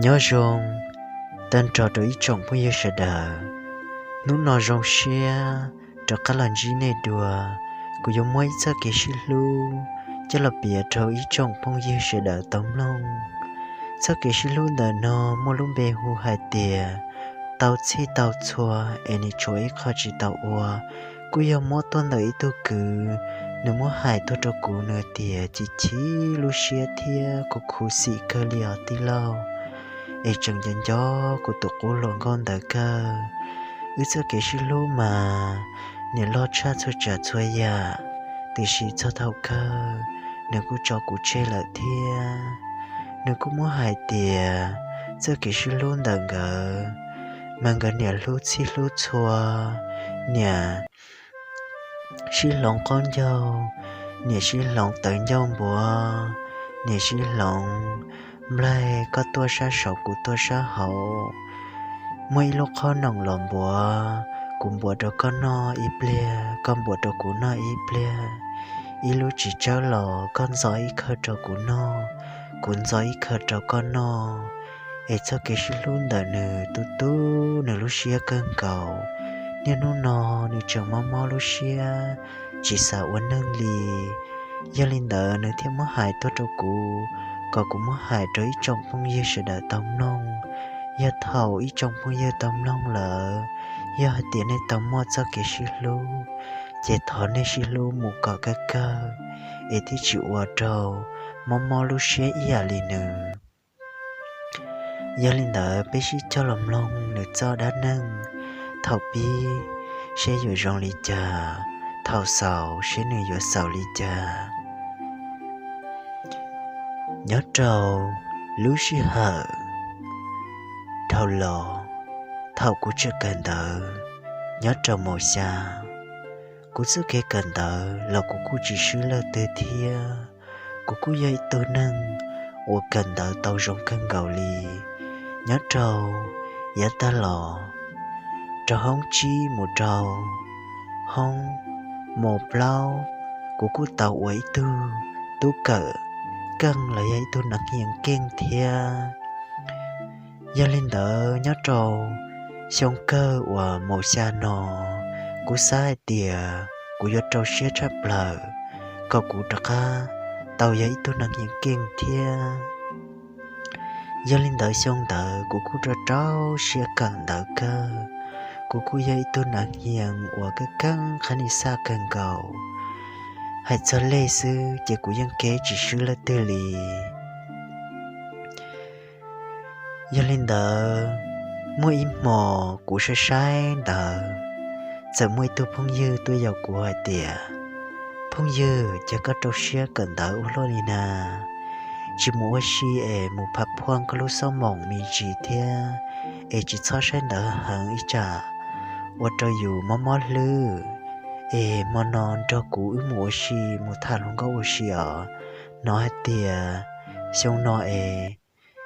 Nyob zoo tag nrho rau ib tsoom phooj ywg sawv daws. Hnub no zoo siab rov qab los ntsib nej dua. Kuv yuav muab ib txoj kev sib hlub coj los piav rau ib tsoom phooj ywg sawv daws tau mloog. Txoj kev sib hlub ntawm no muaj lub npe hu hais tias tau txhij tau txhua es nim tshuav ib qho tsis tau ua. Kuj yog muab tuaj ntawm ib tug kwv, nws muab hais tuaj rau kuv, nws tias chim chim lub siab thiab kuv khuv xim kawg li os tij laug, es tseem nco nco kuv tus qub hluas nkauj ntawd kawg. Wb txoj kev sib hlub mas nim loj tshaj txhua tsav txhua yam, tiam sis txog thaum kawg nws kuj tso kuv tseg lawm thiab. Nws kuj muab hais tias txoj kev sib hlub ntawm nkawd mas nkawd niam hlub txhij hlub txhua, niam sib hloov qaub ncaug, niam sib hloov tawv ncauj npuav, niam sib hloov nplaig koj tuaj sab saud kuv tuaj sab hauv. Muaj ib lub qhob noom los npuav, kuv npuav rau koj noj ib pliag, koj npuav rau kuv noj ib pliag. Ib lub txiv tsawb los koj ntxo ib khawv rau kuv noj, kuv ntxo ib khawv rau koj noj. Es txoj kev sib hlub ntawm nws tu tu nws lub siab kawg nkaus. Niaj hnub no nws tseem mob mob lub siab, tsis xav ua neeg li. Yog li ntawd nws thiaj muab hais tuaj rau kuv, kom kuv muab hais rau ib tsoom phooj ywg sawv daws tau mloog. Yog thaum ib tsoom phooj ywg tau mloog lawm, yog hais tias nej tau muaj txoj kev sib hlub, ces thov nej sib hlub mus kom kawg kawg, es thiaj tsis ua rau mob mob lub siab ib yam li nws. Yog li ntawd peb sib coj los mloog nws txoj dab neeg thaum pib seb yuav zoo li cas, thaum xaus seb nws yuav xaus li cas. Nyob rau lub sij hawm dhau los, thaum kuv tseem kawm ntawv nyob rau mos xya, kuv txoj kev kawm ntawv los kuv kuj tsis swb leej twg thiab. Kuv kuj yog ib tug neeg uas kawm ntawv tau zoo kawg nkaus li. Nyob rau yav tag los, rau hoob tsib mus rau hoob mos plaub, kuv kuj tau ua ib tug tub kawm keej los yog ib tug nas hias keej thiab. Yog li ntawd nyob rau xyoo kawg uas mos xya no, kuv xav hais tias kuv yuav rau siab tshaj plaws kom kuv rov qab tau yog ib tug nas hias keej thiab. Yog li ntawd xyoo ntawd kuv kuj rau rau siab kawm ntawv kawg. Kuv kuj yog ib tug nas hias uas keej keej qhab nis xaj kawg nkaus. Hais txog lej xwb ces kuv yeej keb tsis swb leej twg li. Yog li ntawd, muaj ib hmo kuv saib saib ntawd, txawm muaj ib tug phooj ywg tuaj yaum kuv hais tias, phooj ywg, cas koj rau siab kawm ntawv ua luaj li na? Tsis mus ua si es mus pham phuaj koj lub xob moos me ntsis thiab, es tsis txhob saib ntawv heev ib tsam ua rau yus mob mob hlwb. Es hmo no nrog kuv wb mus ua si, mus tham hluas nkauj ua si os. Hnov hais tias xyoo no es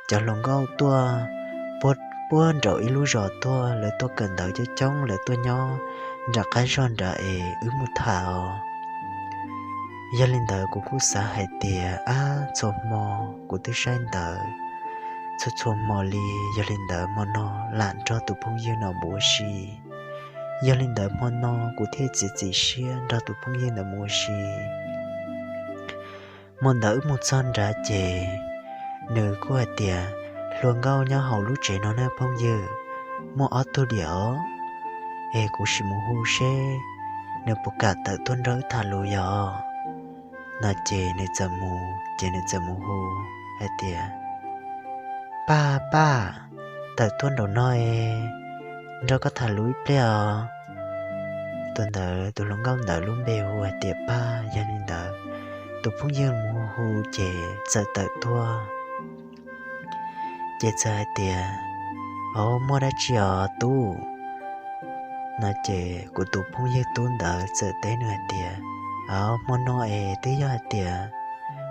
cov hluas nkauj tuaj puag nraum ib lub zos tuaj, lawv tuaj kawm ntawv coob coob, lawv tuaj nyob nram qab zog nrad es wb mus tham os. Yog li ntawd kuv kuj xav hais tias, ab, txhua hmo kuv twb saib ntawv txhua txhua hmo li, yog li ntawd hmo no lam nrog tus phooj ywg no mus ua si. Yog li ntawd hmo no kuv thiaj txiav txim siab nrog tus phooj ywg ntawd mus ua si. Hmo ntawd wb mus txog nrad ces nws kuj hais tias, hluas nkauj nyob hauv lub tsev no na phooj ywg, muaj ob tug diam os, es kuv sim mus hu seb nws puas kam tawm tuaj nrog wb tham lus yog. No ces nws txawm mus, ces nws txawm mus hu hais tias, Paj, Paj, tawm tuaj nraum no es nrog koj tham lus ib pliag os. Tus ntawd, tus hluas nkauj ntawd lub npe hu hais tias Paj. Yog li ntawd, tus phooj ywg mus hu hu ces txawm tawm tuaj. Ces txawm hais tias, Au, muaj dab tsi os tub? No ces kuv tus phooj ywg tub ntawd txawm teb nws hais tias, Au, hmo no es twb yog hais tias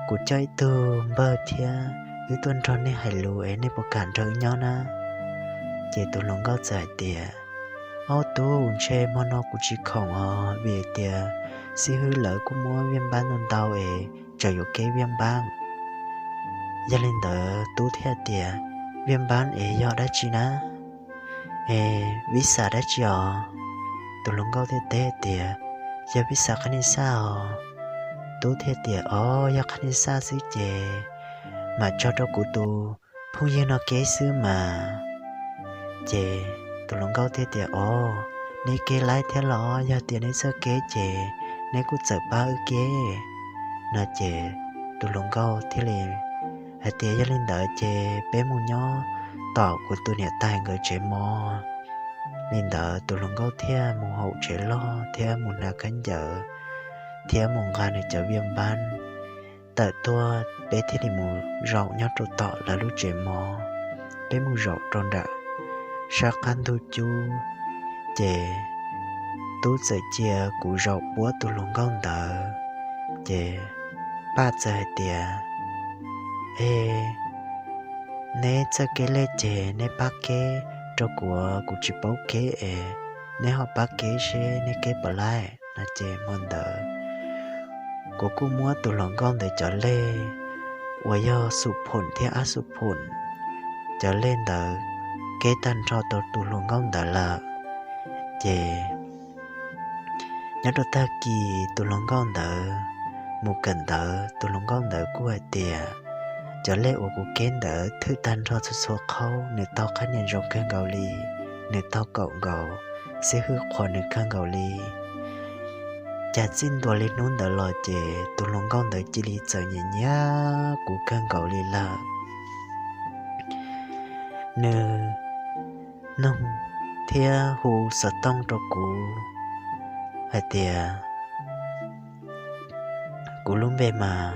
kuv coj ib tug npawg thiab wb tuaj nrog nej hais lus es nej puas kam nrog wb nyob na? Ces tus hluas nkauj txawm hais tias, Au tub, ntshe hmo no kuv tsis khoom os, vim tias xib hwb lawv kuj muab viaj npab ntau ntau es tsam yuav keb viaj npab. Yog li ntawd tub thiaj tias, Viaj npab es yog dab tsi na? Es vib xas dab tsi os? Tus hluas nkauj thiaj teb tias, yog vib xas qhab niag xaj os. Tub thiaj tias, o, yog qhab niag xaj xwb ces mam tso rau kuv tus phooj ywg no keb xwb mas. Ces tus hluas nkauj thiaj tias, o, neb keb laib thiab los? Yog tias neb txawj keb ces neb kuj txawm pab wb keb. No ces tus hluas nkauj thiaj li hais tias, yog li ntawd ces peb mus nyob tom kuv tus niam tais nkawd tsev mov. Li ntawd tus hluas nkauj thiaj mus hauv tsev loj thiab mus hnav khaub ncaws thiab mus nqa nws cov viaj npab tawm tuaj, peb thiaj li mus zaum nyob rau tom lawv lub tsev mov. Peb mus zaum rau nram sab qab ntug cub, ces tub txawm cia kuv zaum puab tus hluas nkauj ntawd. Ces Paj txawm hais tias, e, neb txawj keb lej ces neb pab keb rau kuv, kuv tsis paub keb es neb ho pab keb seb neb keb puas laib. No ces hmo ntawd kuv kuj muab tus hluas nkauj ntawd cov lej uas yog xum phoom thiab ab xum phoom, cov lej ntawd keb tag nrho rau tus hluas nkauj ntawd lawm. Ces nyob rau tag kis tus hluas nkauj ntawd mus kawm ntawv, tus hluas nkauj ntawd kuj hais tias, cov lej uas kuv keb ntawd thwj tag nrho txhua txhua qhov, nws tau qhab nias zoo kawg nkaus li, nws tau kaum nkaus, xib hwb qhuas nws kawg nkaus li. Cas txij ntua li hnub ntawd los ces tus hluas nkauj ntawd cia li txawm nyiam nyiam kuv kawg nkaus li lawm. Nws nug thiab hu xov tooj rau kuv hais tias, kuv lub npe mas,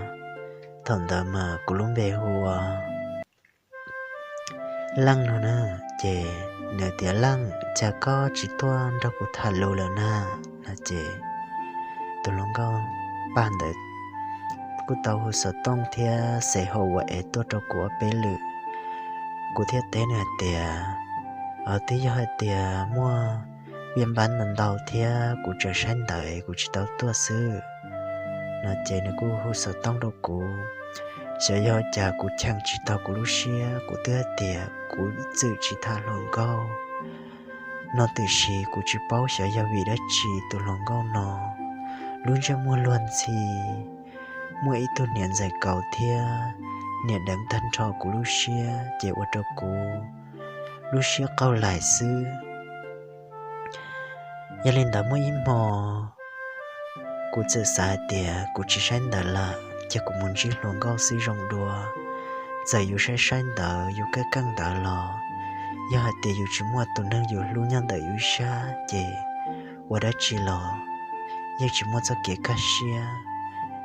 thaum ntawd mas kuv lub npe hu ua Leej no na. Ces nws tias, Leej, cas koj tsis tuaj nrog kuv tham lus lawm na? No ces tus hluas nkauj Paj ntawd kuj tau hu xov tooj thiab xes hauv ua es tuaj rau kuv ob peb lwm. Kuv thiaj teb nws hais tias, twb yog hais tias muaj viaj npab ntau ntau thiab kuv tseem saib ntawv es kuv tsis tau tuaj xwb. No ces nws kuj hu xov tooj rau kuv, xyov yog cas kuv cheem tsis tau kuv lub siab, kuv twb hais tias kuv txwm tsis tham hluas nkauj no, tiam sis kuv tsis paub xyov yog vim dab tsi tus hluas nkauj no lub ntsej muag luag ntxhi, muaj ib tug niam ntxawm kaus thiab niam deev tag nrho kuv lub siab ces ua rau kuv lub siab qaug laim xwb. Yog li ntawd muaj ib hmo kuv txawm xav hais tias kuv tsis saib ntawv lawm, cia kuv mus ntsib hluas nkauj xwb zoo dua. Txawm yus saib saib ntawv, yus kaj kaj ntawv los, yog hais tias yus tsis muaj tus neeg yus hlub nyob ntawm yus sab ces ua dab tsi los yeej tsis muaj txoj kev kaj siab.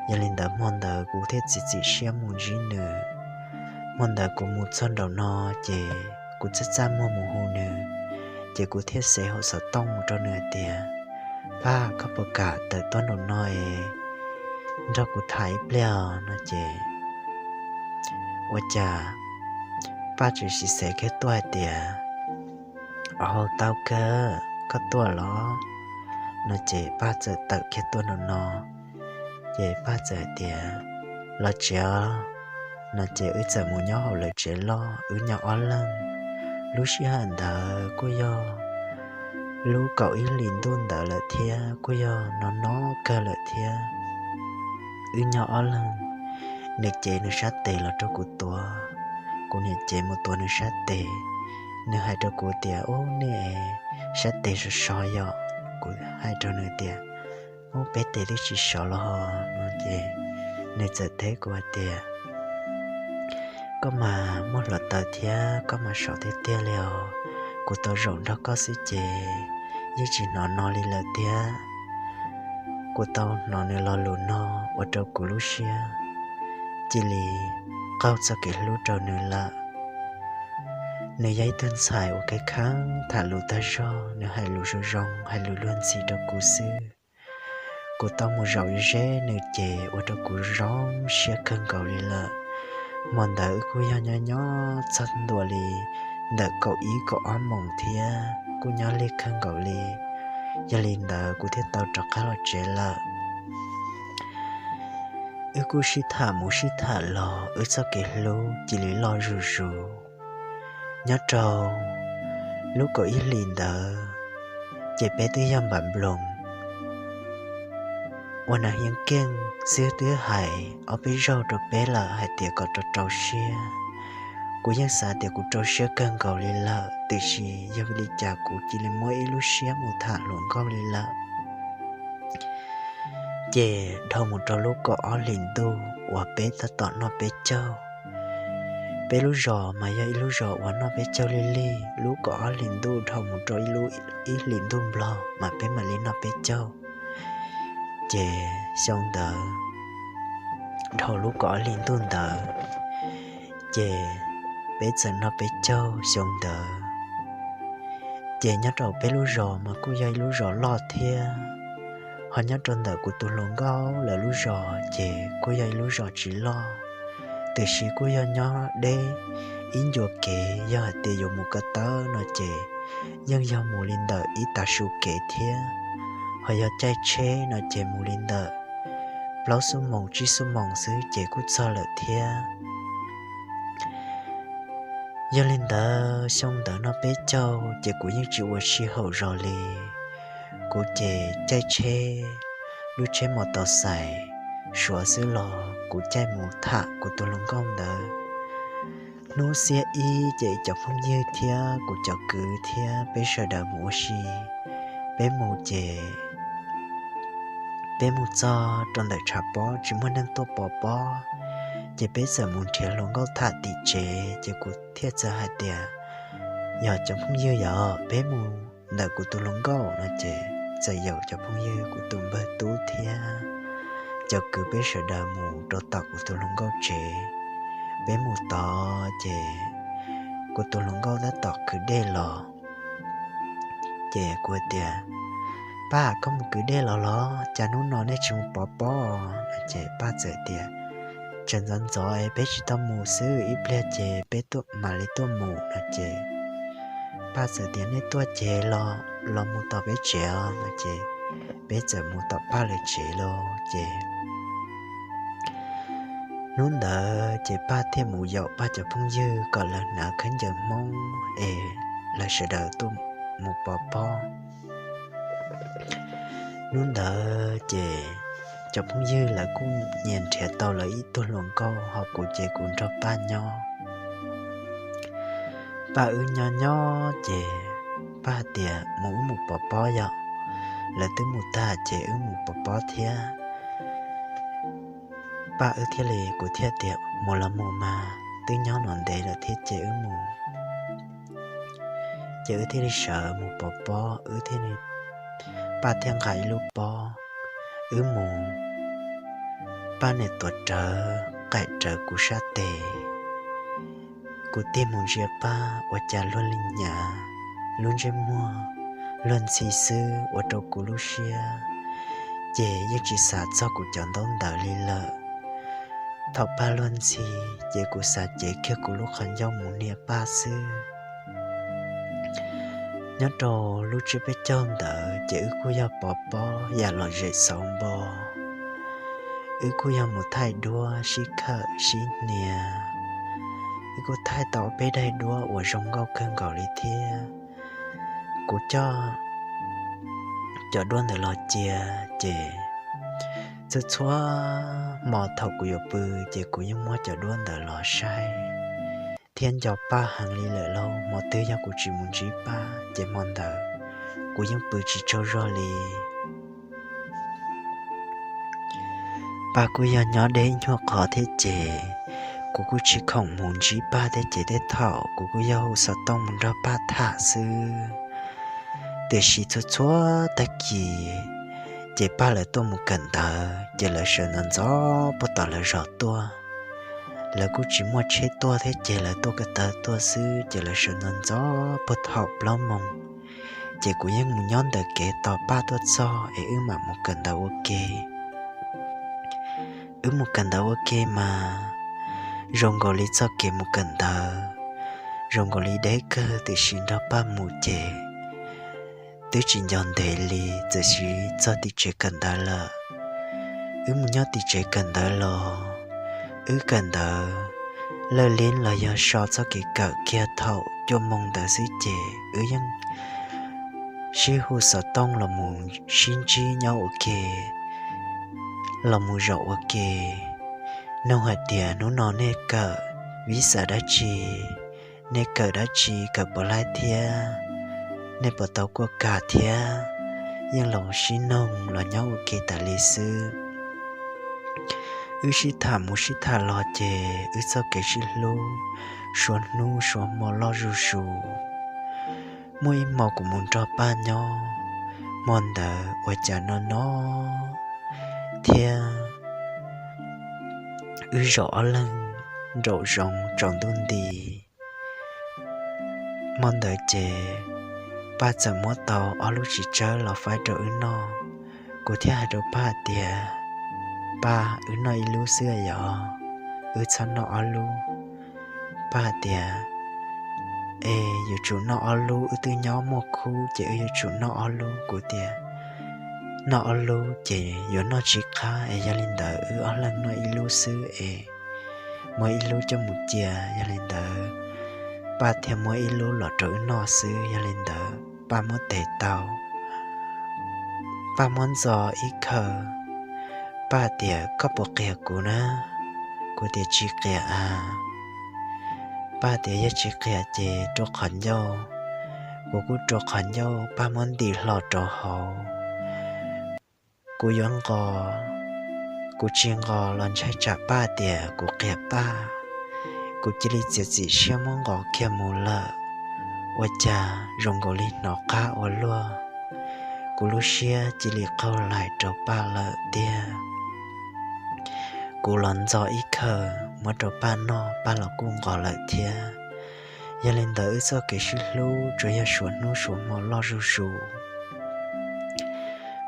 Yog li ntawd hmo ntawd kuv thiaj txiav txim siab mus ntsib nws. Hmo ntawd kuv mus txog nraum no ces kuv txaj txaj muag mus hu nws, ces kuv thiaj xev hauv xov tooj rau nws hais tias, Paj, koj puas kam tawm tuaj nraum no es nrog kuv tham ib pliag? No ces ua cas Paj tseem sim xev kiag tuaj hais tias, Au, tau kawg, koj tuaj los? No ces Paj txawm tawm kiag tuaj nraum no, ces Paj txawm hais tias, Los tsev os. No ces wb txawm mus nyob hauv lawv tsev loj, wb nyob ob leeg. Lub sij hawm ntawd kuj yog lub kaum ib hlis ntuj ntawd lawm thiab, kuj yog no no kawg lawm thiab. Wb nyob ob leeg, nws cev nws sab tes los rau kuv tuav, kuv niam cev mus tuav nws sab tes. Nws hais rau kuv tias, Ub, nej sab tes sov sov yom? Kuv hais rau nws tias, Ub, peb tes twb tsis sov los ho. No ces nws txawm teb kuv hais tias, Koj mas muaj hluav taws thiab koj mas sov tiag tiag li os. Kuv tau zaum nrog koj xwb ces yeej tsis hnov no li lawm thiab. Kuv tau hnov nws lo lus no ua rau kuv lub siab cia li qaug txoj kev hlub rau nws lawm. Nws yog ib tug ntxhais uas kheev kheev tham lus tag zog, nws hais lus zoo zoo, hais lus luag ntxhi rau kuv xwb. Kuv tau mus zaum ze nws ces ua rau kuv zoo siab kawg nkaus li lawm. Hmo ntawd wb kuj yog nyob nyob txog ntua li ntawm kaum ib kaum ob moos thiab, kuj nyob lig kawg nkaus li. Yog li ntawd kuv thiaj tau rov qab los tsev lawm. Wb kuj sib tham mus sib tham los, wb txoj kev hlub cia li loj zuj zus. Nyob rau lub kaum ib hlis ntawd, ces peb twb yog npam nploos uas Nas Hiav Keej xwb twb hais ob peb zaug rau peb lawm hais tias kom rau rau siab. Kuv yeej xav tias kuv rau siab kawg nkaus li lawm, tiam sis yog vim li cas kuv cia li muab ib lub siab mus tham hluas nkauj li lawm. Ces dhau mus rau lub kaum ob hlis ntuj uas peb tab tom noj peb caug. Peb lub zos mas yog ib lub zos uas noj peb caug lig lig, lub kaum ob hlis ntuj dhau mus rau ib lub ib hlis ntuj nplog mas peb mam li noj peb caug. Ces xyoo ntawd, dhau lub kaum ob hlis ntuj ntawd, ces peb txawm noj peb caug xyoo ntawd. Ces nyob rau peb lub zos mas kuj yog ib lub zos loj thiab, ho nyob rau ntawm kuv tus hluas nkauj lawv lub zos ces kuj yog ib lub zos tsis loj, tiam sis kuj yog nyob deb ib ncua kev. Yog hais tias yuav mus ko taw no ces yeej yog mus li ntawm ib tav su kev thiab, ho yog caij tsheb no ces mus li ntawm plaub xuab moos tsib xuab moos xwb ces kuj txog lawm thiab. Yog li ntawd xyoo ntawd noj peb caug ces kuv yeej tsis ua si haum zog li. Kuv ces caij tsheb, lub tsheb mos tau xais Suav xwb los kuv caij mus tham kuv tus hluas nkauj ntawd. Hnub xiab ib ces cov phooj ywg thiab kuv cov kwv thiab peb sawv daws mus ua si. Peb mus ces peb mus txog rau ntawm tshav pob tsis muaj neeg tuaj pov pob, ces peb txawm mus nrhiav hluas nkauj tham tim tsev. Ces kuv thiaj txawm hais tias, yog cov phooj ywg, yog peb mus ntawm kuv tus hluas nkauj no ces txawm yaum cov phooj ywg kuv tus npawg tub thiab cov kwv peb sawv daws mus rau tom kuv tus hluas nkauj tsev. Peb mus tod ces kuv tus hluas nkauj tab tom kwv dej los. Ces kuv tias, Paj, koj mus kwv dej los los cas hnub no nej tsis mus pov pob? Ces Paj txawm tias, Tseem ntxov ntxov peb tsis tau mus xwb, ib pliag ces peb mam li tuaj mus no ces Paj txawm tias, Nej tuaj ces los, los mus tom peb tsev os no ces peb txawm mus tom Paj lawv tsev lawm ces hnub ntawd ces Paj thiaj mus yaum Paj cov phooj ywg kom lawv hnav khaub ncaws Hmoob es lawv sawv daws tuaj mus pov pob. Hnub ntawd ces cov phooj ywg lawv kuj nyias nrhiav tau lawv ib tug hluas nkauj, ho kuv ces kuv nrog Paj nyob. Paj wb nyob nyob ces Paj tias, Mus wb mus pov pob yom, lawv twb mus tag ces wb mus pov pob thiab. Paj wb thiaj li, kuv thiaj tias, Mus los mus mas, twb nyob no ntev lawm thiab ces wb mus. Ces wb thiaj li sawv mus pov pob, wb thiaj li, Paj thiaj nqa ib lub pob, wb mus. Paj niam tuav rawv qaim rawv kuv sab tes. Kuv tig mus ntsia Paj ua cas luag li hnyav, lub ntsej muag luag ntxhi xwb ua rau kuv lub siab ces yeej tsis xav txog kuv cov ntaub ntawv li lawm. Thaum Paj luag ntxhi ces kuv xav cev kiag kuv lub qhov ncauj mus nias Paj xwb. Nyob rau lub tsiab peb caug ntawd ces wb kuj yog pov pob yam lom zem xauv npo. Wb kuj yog mus thaij duab sib khawm sib hnia. Wb kuj thaij tau peb daim duab uas zoo nkauj kawg nkaus li thiab. Kuv coj cov duab ntawd los cia ces txhua txhua hmo thaum kuv yuav pw ces kuv yeej muab cov duab ntawd los saib thiab nco Paj heev li lawm lauj. Hmo twg yog kuv tsis mus ntsib Paj ces hmo ntawd kuv yeej pw tsis tsaug zog li. Paj kuj yog nyob deb nyuag qhov thiab ces kuv kuj tsis khoom mus ntsib Paj thiab ces tej thaum kuv kuj yog hu xov tooj mus nrog Paj tham xwb. Tiam sis txhua txhua tag kis ces Paj lawv tuaj mus kawm ntawv ces lawv sawv ntxov ntxov puag tom lawv zos tuaj. Lawv kuj tsis muaj tsheb tuaj thiab ces lawv tuaj ko taw tuaj xwb ces lawv sawv ntxov ntxov puag thaum plaub moos. Ces kuv yeej mus nyob ntawm kev tos Paj tuaj txog es wb mam mus kawm ntawv ua ke. Wb mus kawm ntawv ua ke mas zoo nkaus li txoj kev mus kawm ntawv zoo nkaus li deb kawg, tiam sis nrog Paj mus ces twb tsis nco ntev li, txawm sis txog tim tsev kawm ntawv lawm. Wb mus nyob tim tsev kawm ntawv los, wb kawm ntawv lawj lib los yog so txoj kev kawm kiag thaum cuaj moos ntawd xwb ces wb yeej sib hu xov tooj los mus sib ntsib nyob ua ke, los mus zaum ua ke, nug hais tias hnub no nej kawm vib xav dab tsi, nej kawm dab tsi, kawm puas laij thiab, nej puas tau kuaj kam thiab, yeej los sib noog los nyob ua ke tas li xwb. Wb sib tham mus sib tham los ces wb txoj kev sib hlub suav hnub suav hmo loj zuj zus. Muaj ib hmo kuv mus nrog Paj nyob, hmo ntawd ua cas no no thiab wb zaum ob leeg nraum zoov tsaus ntuj nti. Hmo ntawd ces Paj txawm muab tau ob lub txiv tsawb los faib rau wb noj. Kuv thiaj hais rau Paj tias, Paj, wb noj ib lub xwb yog, wb txhob noj ob lub. Paj tias, Es yuav tsum noj ob lub, wb twb nyob muaj khub ces wb yuav tsum noj ob lub. Kuv tias, Noj ob lub ces yuav noj tsis qab es yog li ntawd wb ob leeg noj ib lub xwb es muab ib lub coj mus cia. Yog li ntawd Paj thiaj muab ib lub los rau wb noj xwb. Yog li ntawd Paj muab tes tau, Paj muab ntxo ib khaws, Paj tias, Koj puas qias kuv na? Kuv tias, Tsis qias a. Paj tias, Yog tsis qias ces rua qhov ncauj. Kuv kuj rua qhov ncauj, Paj muab ntim hlo rau hauv. Kuv yuav nqos, kuv tsis nqos los ntshai tsam Paj tias kuv qias Paj. Kuv cia li txiav txim siab muab nqos kiag mus lawm. Ua cas zoo nkaus li hnov qab ua luaj, kuv lub siab cia li qaug lais rau Paj lawm tiag. Kuv los ntxo ib khaws muab rau Paj noj, Paj los kuj nqos lawm thiab. Yog li ntawd wb txoj kev sib hlub tsuas yog suav hnub suav hmo loj zuj zus.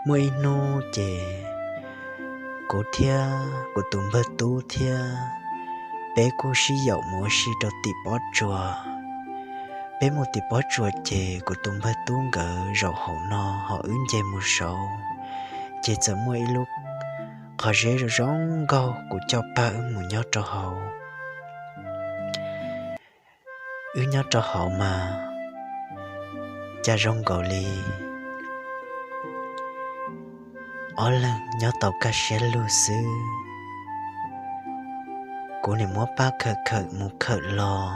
Muaj ib hnub ces kuv thiab kuv tus npawg Tub thiab peb kuj sib yaum mus ua si rau tim pob tsuas. Peb mus tim pob tsuas ces kuv tus npawg Tub nkawd zaum hauv no, ho wb nce mus saud, ces txawm muaj ib lub qhov zeb zoo zoo nkauj, kuv coj Paj wb mus nyob rau hauv. Wb nyob rau hauv mas cas zoo nkaus li ob leeg nyob tau kaj siab lug xwb. Kuv nim muab Paj khawm khawm mus khawm los,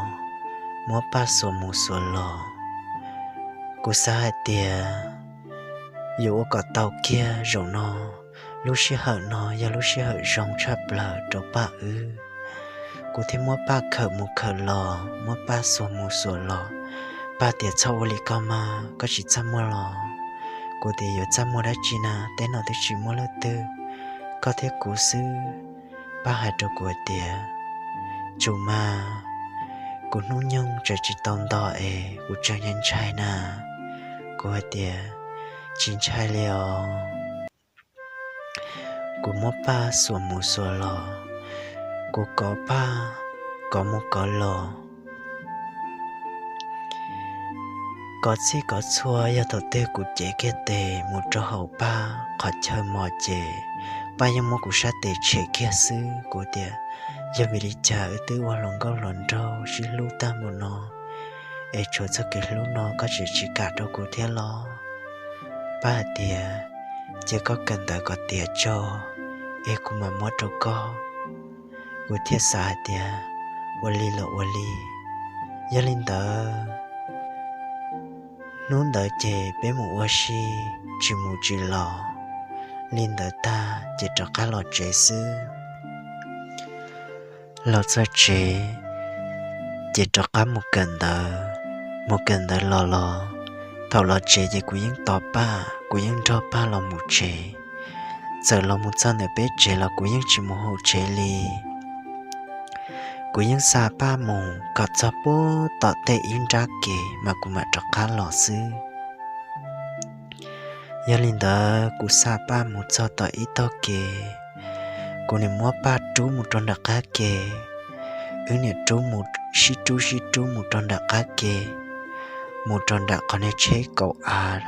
muab Paj xuas mus xuas los. Kuv xav hais tias yuav ua kom tau kiag zaum no, lub sij hawm no yog lub sij hawm zoo tshaj plaws rau Paj wb. Kuv thiaj muab Paj khawm mus khawm los, muab Paj xuas mus xuas los. Paj tias, Txhob ua li ko mas, koj tsis txaj muag los? Kuv tias, Yuav txaj muag dab tsi na, teb no twb tsis muaj leej twg, koj thiab kuv xwb. Paj hais rau kuv hais tias, Tsum mas, kuv hnub nyoog tseem tsis tau nto es kuv tseem ntshai na. Kuv hais tias, Tsis ntshai li os. Kuv muab Paj xuas mus xuas los, kuv kov Paj kov mus kov los. Kov txhij kov txhua, yog thaum twg kuv cev kiag tes mus rau hauv Paj qhov chaw mos ces Paj yeej muab kuv sab tes tshem kiag xwb. Kuv tias, Yog vim li cas wb twb ua hluas nkauj hluas nraug sib hlub tag npaum no es tshuav txoj kev hlub no koj tseem tsis kam rau kuv thiab los? Paj hais tias, Cia koj kawm ntawv kom tiav tso es kuv mam muab rau koj. Kuv thiaj xav hais tias, Ua li los ua li. Yog li ntawd, hnub ntawd ces peb mus ua si, tsis mus tsis los. Li ntawd tag ces rov qab los tsev xwb. Los txog tsev ces rov qab mus kawm ntawv. Mus kawm ntawv los los, thaum los tsev ces kuv yeej tos Paj, kuv yeej nrog Paj los mus tsev. Txawm los mus txog ntawm peb tsev los kuv yeej tsis mus hauv tsev li. Kuv yeej xa Paj mus kom txog puag tom tej ib nrab kev mas kuv mam rov qab los xwb. Yog li ntawd kuv xa Paj mus txog tom ib tog kev, kuv nim muab Paj rub mus rau nram qab kev. Wb nim rub mus, sib rub sib rub mus rau nram qab kev, mus rau nram qhov niag tsheb kaum av,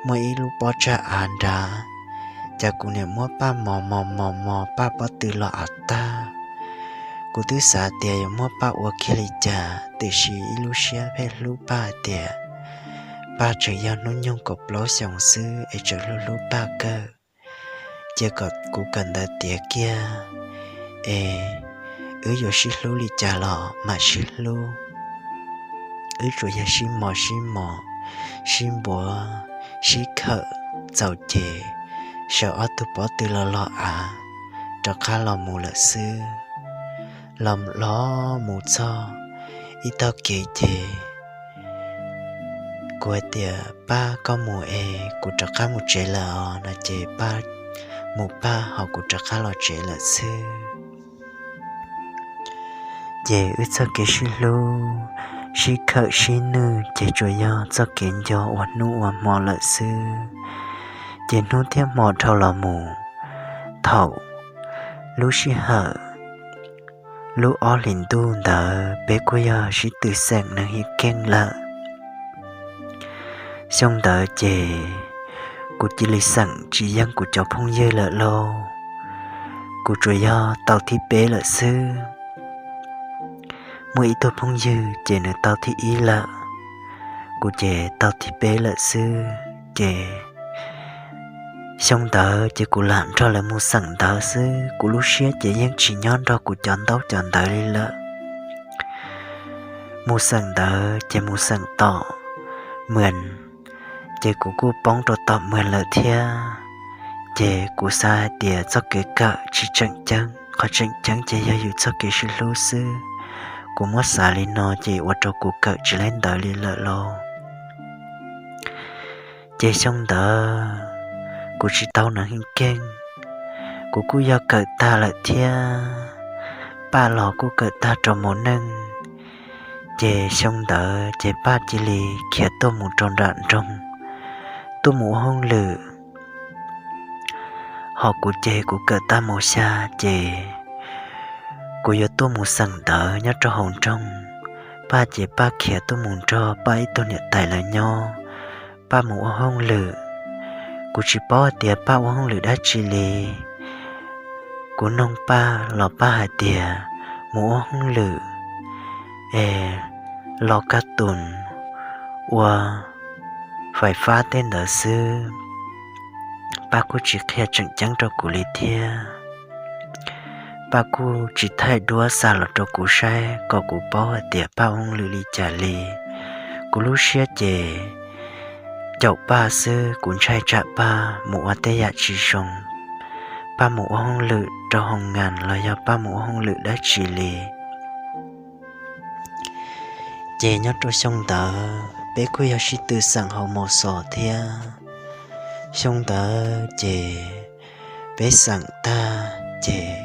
muaj ib lub pob tsag av nrad. Ces kuv nim muab Paj mos mos mos mos Paj pob tw los av tag. Kuv twb xav tias yuav muab Paj ua kiag li cas, tiam sis ib lub siab pheej hlub Paj hais tias Paj tseem yog hnub nyoog kaum plaub xyoos xwb es tseem hlub hlub Paj kawg. Ces kom kuv kawm ntawv tiav kiag es wb yuav sib hlub li cas los mam sib hlub. Wb tsuas yog sib mos sib mos, sib npuav, sib khawm, txaus ces sawv ob tug pob tw los los av rov qab los mus lawm xwb. Los los mus txog ib tog kev ces kuv hais tias, Paj, koj mus es kuv rov qab mus tsev lawm os, no ces Paj mus Paj ho kuv rov qab los tsev lawm xwb. Ces wb txoj kev sib hlub, sib khawm sib nwj ces tsuas yog txoj kev nco ua hnub ua hmo lawm xwb. Ces hnub thiab hmo dhau los mus, thaum lub sij hawm lub ob hlis ntuj ntawd peb kuj yog sib tw xeem neeg hib keeg lawm. Xyoo ntawd ces kuv cia li xeem tsis yeej kuv cov phooj ywg lawm lauj. Kuv tsuas yog tau thib peb lawm xwb. Muaj ib tug phooj ywg ces nws tau thib ib lawm, kuv ces tau thib peb lawm xwb. Ces xyoo ntawd ces kuv lam nrog lawv mus xeem ntawv xwb, kuv lub siab ces yeej tsis nyob nrog kuv cov ntaub cov ntawv li lawm. Mus xeem ntawv ces mus xeem tom Mws, ces kuv kuj poob rau tom Mws lawm thiab. Ces kuv xav hais tias txoj kev kawm tsis tseem ceeb, qhov tseem ceeb ces yog yus txoj kev sib hlub xwb. Kuv muab xav li no ces ua rau kuv kawm tsis laib ntawv li lawm lauj. Ces xyoo ntawd kuv tsis tau neeg hib keeg, kuv kuj yog kawm tag lawm thiab. Paj los kuj kawm tag rau mos neej. Ces xyoo ntawd ces Paj cia li khiav tuaj mus rau nram nroog, tuaj mus ua hauj lwm. Ho kuv ces kuv kawm tag mos xya ces kuv yuav tuaj mus xeem ntawv nyob rau hauv nroog. Paj ces Paj khiav tuaj mus nrog Paj ib tug niam tais lawv nyob, Paj mus ua hauj lwm. Kuv tsis paub hais tias Paj ua hauj lwm dab tsi li. Kuv noog Paj los Paj hais tias mus ua hauj lwm es los kaj tus ua fais fab tej ntawd xwb. Paj kuj tsis qhia tseem ceeb rau kuv li thiab. Paj kuj tsis thaij duab xa los rau kuv saib kom kuv paub hais tias Paj ua hauj lwm li cas li. Kuv lub siab ces caum Paj xwb, kuv ntshai tsam Paj mus ua tej yam tsis zoo, Paj mus ua hauj lwm rau hoo ngas los yog Paj mus ua hauj lwm dab tsi li. Ces nyob rau xyoo ntawd peb kuj yog sib tw xeem hauv mos xos thiab. Xyoo ntawd ces peb xeem tag ces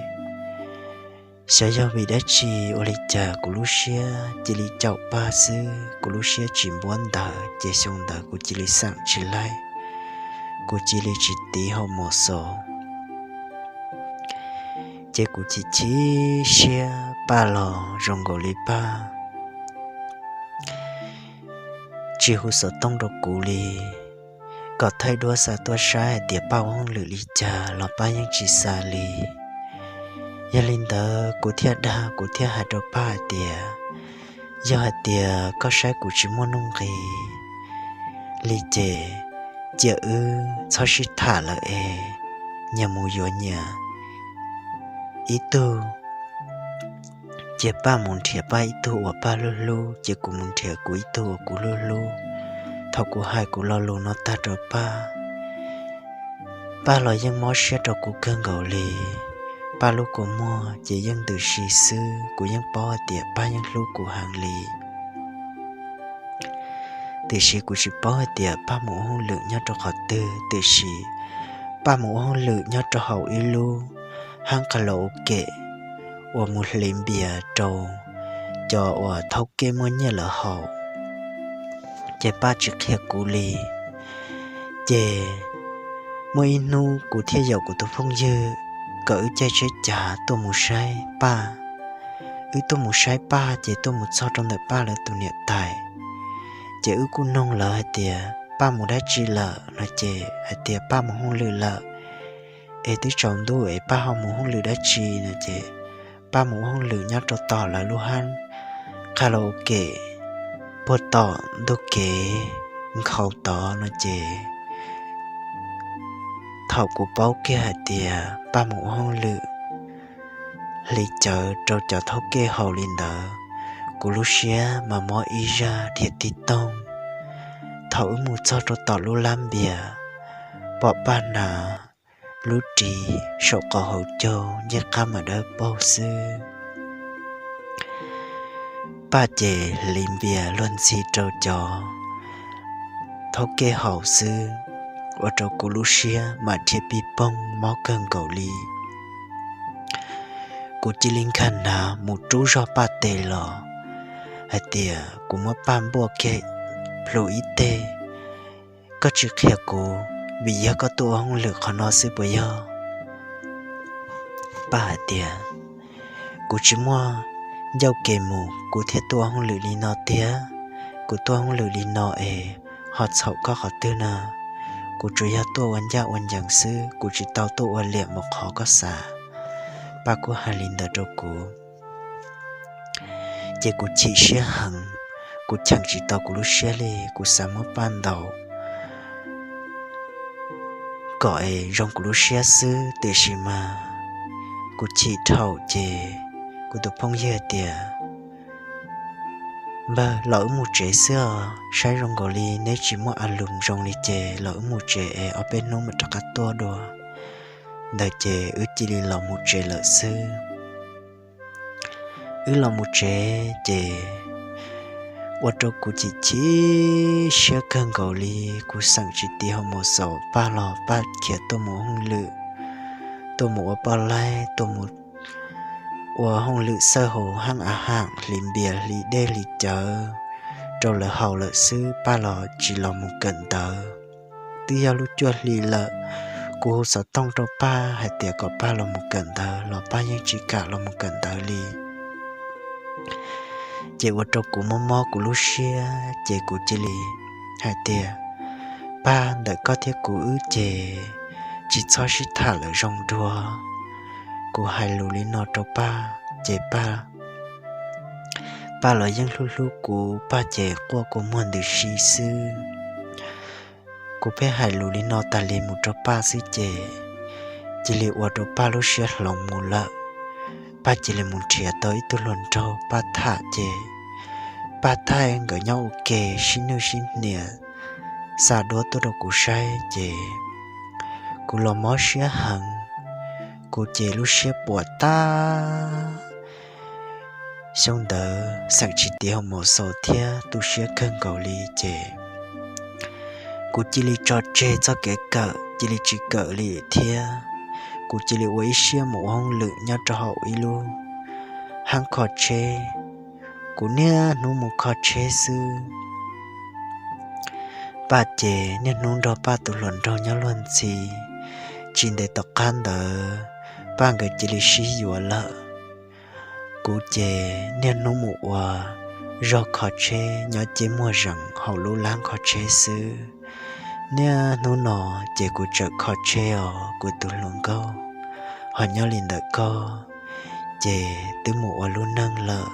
xyov yog vim dab tsi ua li cas kuv lub siab cia li caum Paj xwb, kuv lub siab tsis npuab ntawv ces xyoo ntawd kuv cia li xeem tsis laib, kuv cia li tsis tiv hauv mos xos. Ces kuv chim chim siab, Paj los zoo nkaus li Paj tsis hu xov tooj rau kuv li, kom thaij duab xa tuaj saib hais tias Paj ua hauj lwm li cas los Paj yeej tsis xa li. Yog li ntawd kuv thiaj dag, kuv thiaj hais rau Paj hais tias, yog hais tias koj saib kuv tsis muaj nuj nqis li ces cia wb txhob sib tham lawm es nyias mus yuav nyias ib tug. Ces Paj mus nrhiav Paj ib tug uas Paj hlub hlub, ces kuv mus nrhiav kuv ib tug uas kuv hlub hlub. Thaum kuv hais kuv lo lus no tag rau Paj, Paj los yeej mob siab rau kuv kawg nkaus li. Paj lub kua muag ces yeej ntws si xwb, kuv yeej paub hais tias Paj yeej hlub kuv heev li. Tiam sis kuv tsis paub hais tias Paj mus ua hauj lwm nyob rau qhov twg, tiam sis Paj mus ua hauj lwm nyob rau hauv ib lub hab karaoke uas mus hliv npias rau cov uas thaub kej muaj nyiaj lawv haus. Ces Paj tsis qhia kuv li. Ces muaj ib hnub kuv thiaj yaum kuv tus phooj ywg kom wb caij tsheb cav tuaj mus saib Paj. Wb tuaj mus saib Paj ces tuaj mus txog rau ntawm Paj lawv tus niam tais. Ces wb kuj noog lawv hais tias Paj mus dab tsi lawm no ces hais tias Paj mus hauj lwm lawm, es twb tsaus ntuj es Paj ho mus hauj lwm dab tsi no ces Paj mus ua hauj lwm nyob rau tom lawv lub hab karaoke puag tom ntug kev nkhaus tod no ces thaum kuv paub kiag hais tias Paj mus ua hauj lwm hli cawv rau cov thawj kej haus li ntawd, kuv lub siab mas mob ib zaj dhia tib toog. Thaum wb mus txog rau tom lub lab npias, pom Paj hnav lub ris saum qaum hauv caug, ncej qab mas dawb paug xwb. Paj ces hliv npias luag ntxhi rau cov thawj kej haus xwb, ua rau kuv lub siab mas dhia pij poog mob kawg nkaus li. Kuv cia li nkag hnav mus rub zog Paj tes los hais tias, kuv muab Paj npuaj kiag plhu ib teg, koj tsis qhia kuv vim yog koj tuaj ua hauj lwm qhov no xwb puas yog? Paj hais tias, kuv tsis muaj ncauj kev mus kuv thiaj tuaj ua hauj lwm li no tiag. Kuv tuaj ua hauj lwm li no es ho txhaum koj qhov twg na? Kuv tsuas yog tuaj ua ncaj ua ncees xwb, kuv tsis tau tuaj ua liam mus qhov koj xav. Paj kuj hais li ntawd rau kuv, ces kuv chim siab heev, kuv cheem tsis tau kuv lub siab li, kuv xav muab Paj ntaus kom es zoo kuv lub siab xwb, tiam sis mas kuv chim dhau ces kuv tus phooj ywg tias, npawg, los wb mus tsev xwb os, saib zoo nkaus li neb tsis muaj a lus zoo li ces los wb mus tsev es ob peb hnub mam rov qab tuaj dua. Ntawd ces wb cia li los mus tsev lawm xwb. Wb los mus tsev ces ua rau kuv chim chim siab kawg nkaus li, kuv xeem tsis tiv hauv mus xaus Paj los Paj khiav tuaj mus hauj lwm, tuaj mus ua poj laib, tuaj mus ua hauj lwm xawb hauv hab a ham, hliv npias hliv dej hliv cawv rau lawv haus lawm xwb, Paj los tsis los mus kawm ntawv. Twb yog lub cuaj hli lawm, kuv hu xov tooj rau Paj hais tias kom Paj los mus kawm ntawv los Paj yeej tsis kam los mus kawm ntawv li. Ces ua rau kuv mob mob kuv lub siab ces kuv cia li hais tias, Paj, ntawm koj thiab kuv wb ces tsis txhob sib tham lawm zoo dua. Kuv hais lus li no rau Paj ces Paj Paj los yeej hlub hlub kuv, Paj ces quaj kua muag ntws si xwb. Kuv pheej hais lus li no tas li mus rau Paj xwb ces cia li ua rau Paj lub siab hloov mus lawm. Paj cia li mus nrhiav tau ib tug hluas nraug Paj tham ces Paj thaij nkawd nyob ua ke sib nwj sib hnia, xa duab tuaj rau kuv saib ces kuv los mob siab heev, kuv ces lub siab puas tag. Xyoo ntawd xeem tsis tiv hauv mus xaus thiab tu siab kawg nkaus li ces kuv cia li tso tseg txoj kev kawm, cia li tsis kawm li thiab. Kuv cia li ua ib siab mus ua hauj lwm nyob rau hauv ib lub hab kho tsheb. Kuv niaj hnub mus kho tsheb xwb. Paj ces niaj hnub nrog Paj tus hluas nraug nyob luag ntxhi. Tsis ntev tom qab ntawd Paj nkawd cia li sib yuav lawm. Kuv ces niaj hnub mus ua zog kho tsheb nyob ceb muag zees hauv lub lab kho tsheb xwb. Niaj hnub no ces kuv tseem kho tsheb os kuv tus hluas nkauj. Ho nyob li ntawm koj ces twb mus ua lub neej lawm,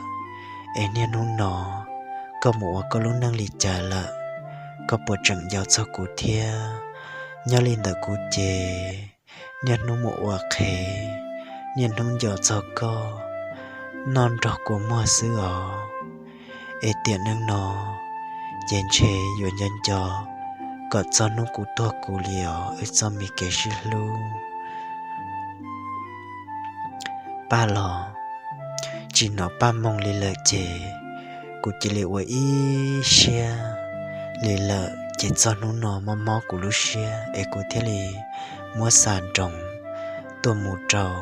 es niaj hnub no koj mus ua koj lub neej li cas lawm? Koj puas tseem nco txog kuv thiab? Nyob li ntawm kuv ces niaj hnub mus ua qhev, niaj hnub nco txog koj, noj nrog kua muag xwb os. Es tiam neej no ces ntshe yuav nco nco kom txog hnub kuv tuag kuv li os wb txoj me kev sib hlub. Paj los tsis hnov Paj moo li lawm ces kuv cia li ua ib siab li lawm ces txog hnub no mob mob kuv lub siab es kuv thiaj li muab xa nroos tuaj mus rau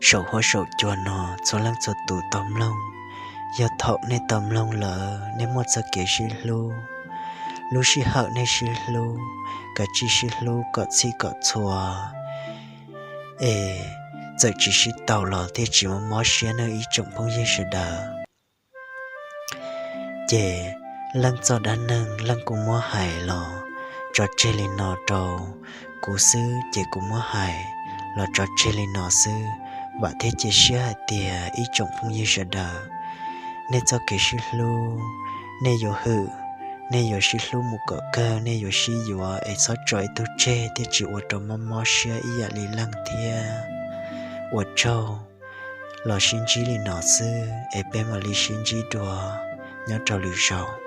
saum huab saum cua no txhua leej txhua tus tau mloog. Yog thaum nej tau mloog lawm nej muaj txoj kev sib hlub, lub sij hawm nej sib hlub, kav tsij sib hlub kom txhij kom txhua, es txawm tsis sib tau los thiaj tsis mob mob siab nawb ib tsoom phooj ywg sawv daws. Ces leej txoj dab neeg leej kuj muab hais los tso tseg li no rau kuv xwb ces kuv muab hais los tso tseg li no xwb. Vam thiab cia siab hais tias ib tsoom phooj ywg sawv daws, nej txoj kev sib hlub, nej yuav hwm, nej yuav sib hlub mus kom kawg, nej yuav sib yuav es txhob tso ib tug tseg thiaj tsis ua rau mob mob siab ib yam li leej thiab. Ua tsaug, los sib ntsib li no xwb es peb mam li sib ntsib dua nyob rau lwm zaus.